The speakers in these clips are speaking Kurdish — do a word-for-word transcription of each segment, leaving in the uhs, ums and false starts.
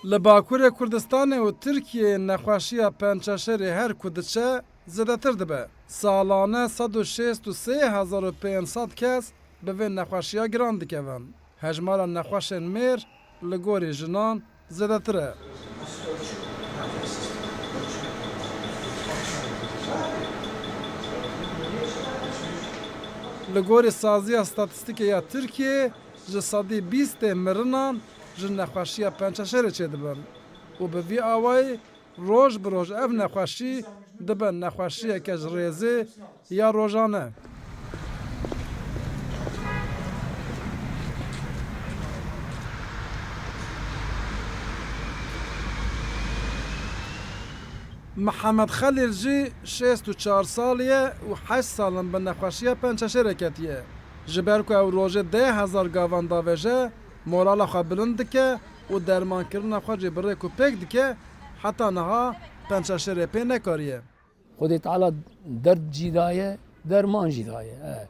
Li Bakurê Kurdistanê û Tirkiyeyê nexweşiya pençeşêrê her ku diçe, zêdetir dibe. Salane sed û şêst û sê hezar û pênc sed kes bi vê nexweşiya giran dikevin. Hejmara nexweşên mêr li gorî jinan zêdetir e. Li gorî Saziya Statîstîkê ya Tirkiyeyê, ji sedî bîstê mirinan ji nexweşiya pençeşêrê çêdibin û bi vî awayî roj bi roj ev nexweşî dibe nexweşiyeke ji rêzê ya rojane. Mihemed Xelîl jî şêst û çar salî ye û heşt sal in bi nexweşiya pençeşêrê ketiye. Ji ber ku ew rojê deh hezar gavan davêje, morala xwe bilind dike û dermankirina xwe jî bi rêk û pêk dike, heta niha pençeşêrê pê nekariye. Xwedê Teala derd jî daye, derman jî daye. E,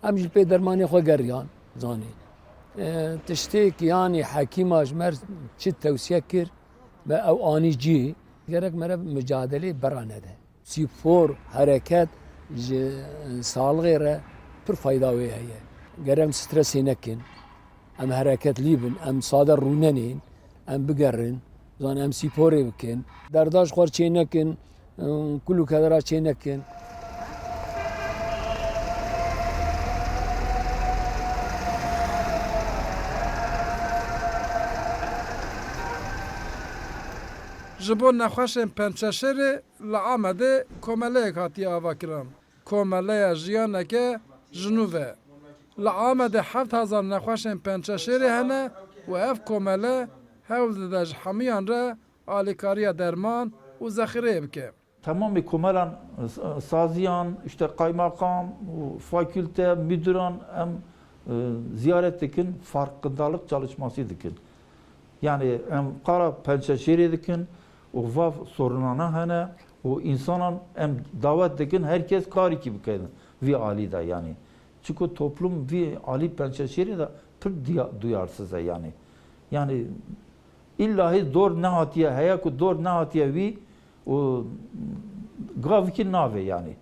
em jî pê dermanê xwe geriyan, zanî. E, tiştêk, yanî hekîma ji me çi tewsiye kir, me ew anî cî, gerek mere micadelê bera nede. Spor, hereket ji salixê re pir fayda wê heye. Gerek em stresê nekin, em hereketlî bin, em sade rûnenên, em bigerin, zan em sporê bikin. Derda ji xwe çê nekin, kul û kedera çê nekin. Ji bo nexweşên pençeşêrê li Amedê komeleyek hatiye avakirin. Komeleya Jiyaneke ji nû ve. Li Amedê heft hezar nexweşên pençeşêrê hene û ev komele hewl dide ji hemûyan re alîkariya derman û zexîreyê bike. Temamê komelan, saziyan, işte kaymakam û fakülte, müdüran em, e, ziyaret dikin, farkındalık çalışması dikin. Yani em kara pençeşêrê dikin û vav sorunana hene û insanan em davet dikin, herkes karîkî bike vî alî de yani. Çiko toplum vî alî pençeşêrê de pir diya-, duyarsız e yani. Yani illahî dor nehatiye, heya ku dor nehatiye wî û gavikî navê yani.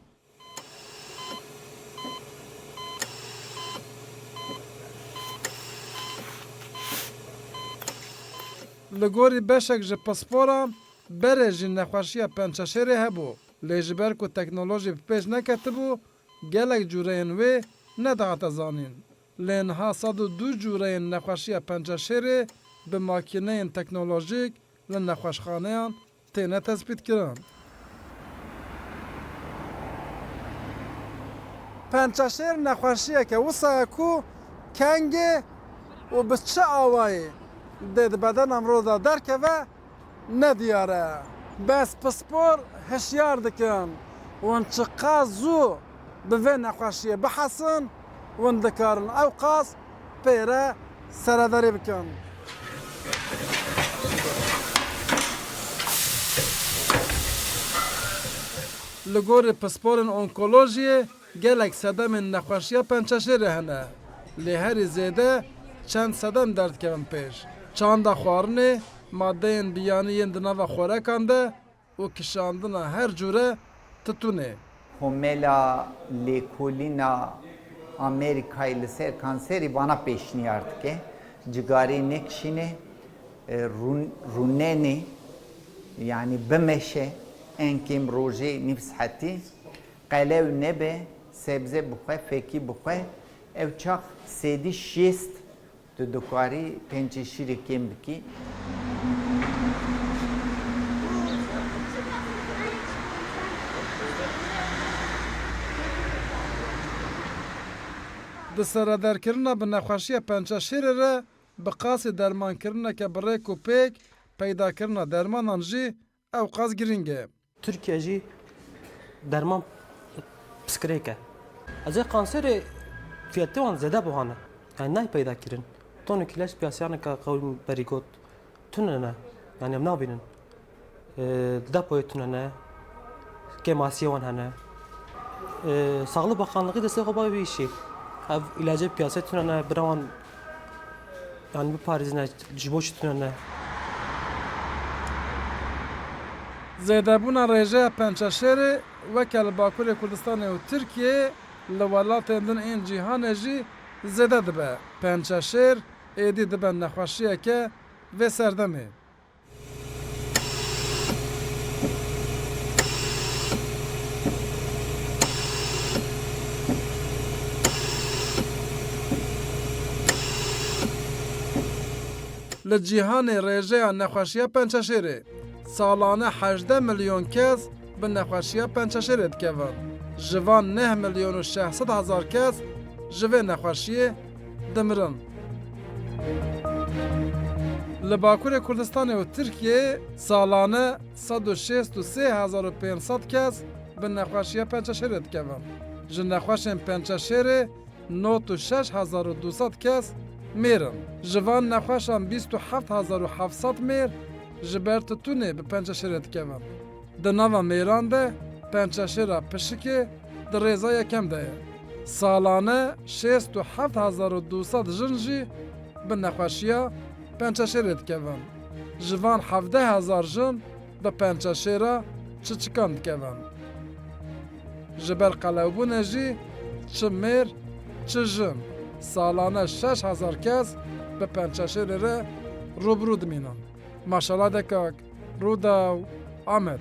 Li gorî beşek ji pisporan berê jî nexweşiya pençeşêrê hebû, lê ji ber ku teknolojî bi pêş neketibû, gelek cûreyên wê nedihate zanîn. Lê niha sed û du cûreyên nexweşiya pençeşêrê bi makîneyên teknolojîk li nexweşxaneyan têne tespîtkirin. Pençeşêr nexweşiyeke wisa ye ku kengê û bi çi awayî dê di bedena mirov de derkeve, ne diyar e. Bes pispor hişyar dikin hûn çiqas zû bi vê nexweşiyê bihesin, hûn dikarin ew qas pê re serederî bikin. Li gorî pisporên onkolojiyê gelek sedemên nexweşiya pençeşêrê hene, lê herî zêde çend sedem derdikevin pêş. Çanda xwarinê, madeyên biyanî yên di nava xorekan de û kişandina her cûre titûnê. Komela Lêkolîna Amerîkayê li ser kanserî vana pêşniyar dike. Cigarê nekişîne, e, rûn-, rûnenê, yanî bimeşe, en kêm rojê nîv saetî, qelew nebe, sebze bixwe, fekî bixwe, ew çax sêdî şêst tu dikarî pençeşîrê kêm bikî. Di serederkirina bi nexweşiya pençeşêrê re bi qasî dermankirineke bi rêk û pêk peydakirina dermanan jî ew qas girîng e. Tirkiye jî derman piskirêk e. Ez ê kanserê fiyetê wan zêde buhane. Yani nayê peyda kirin. Tonê îlaç piyasayaneke qewim berî got tune ne. Yani em nabînin. Ee, depoyê tune ne. Kêmasiyê wan hene. Ee, Sağlık Bakanlığı destê xwe baye vî işî. Ev îlacê piyasê tune ne, bira wan yani biparêzine, ji bo çi tune ne. Zêdebûna rêjeya pençeşêrê weke li Bakurê Kurdistanê û Tirkiyeyê li welatên din ên cîhanê jî zêde dibe. Pençeşêr êdî dibe nexweşiyeke vê serdemê. Li cîhanê rêjeya nexweşiya pençeşêrê salane hejdeh milyon kes bi nexweşiya pençeşêrê dikevin. Ji van neh milyon û şeş sed hezar kes ji vê nexweşiyê dimirin. Li Bakurê Kurdistanê û Tirkiyeyê salane sed û şêst û sê hezar û pênc sed kes bi nexweşiya pençeşêrê dikevin. Ji nexweşên pençeşêrê nod û şeş hezar û du sed kes mêr in. Ji van nexweşan bîst û heft hezar û heft sed mêr ji ber titûnê bi pençeşêrê dikevin. Di nava mêran de pençeşêra pişikê di rêza yekem de ye. Salane şêst û heft hezar û du sed jin jî bi nexweşiya pençeşêrê dikevin. Ji van hevdeh hezar jin bi pençeşêra çiçikan dikevin. Ji ber qelewbûnê jî çi mêr, çi jin, salane şeş hezar kes bi pençeşêrê re rûbirû dimînin. Maşala Dekak, Rûdaw, Amed.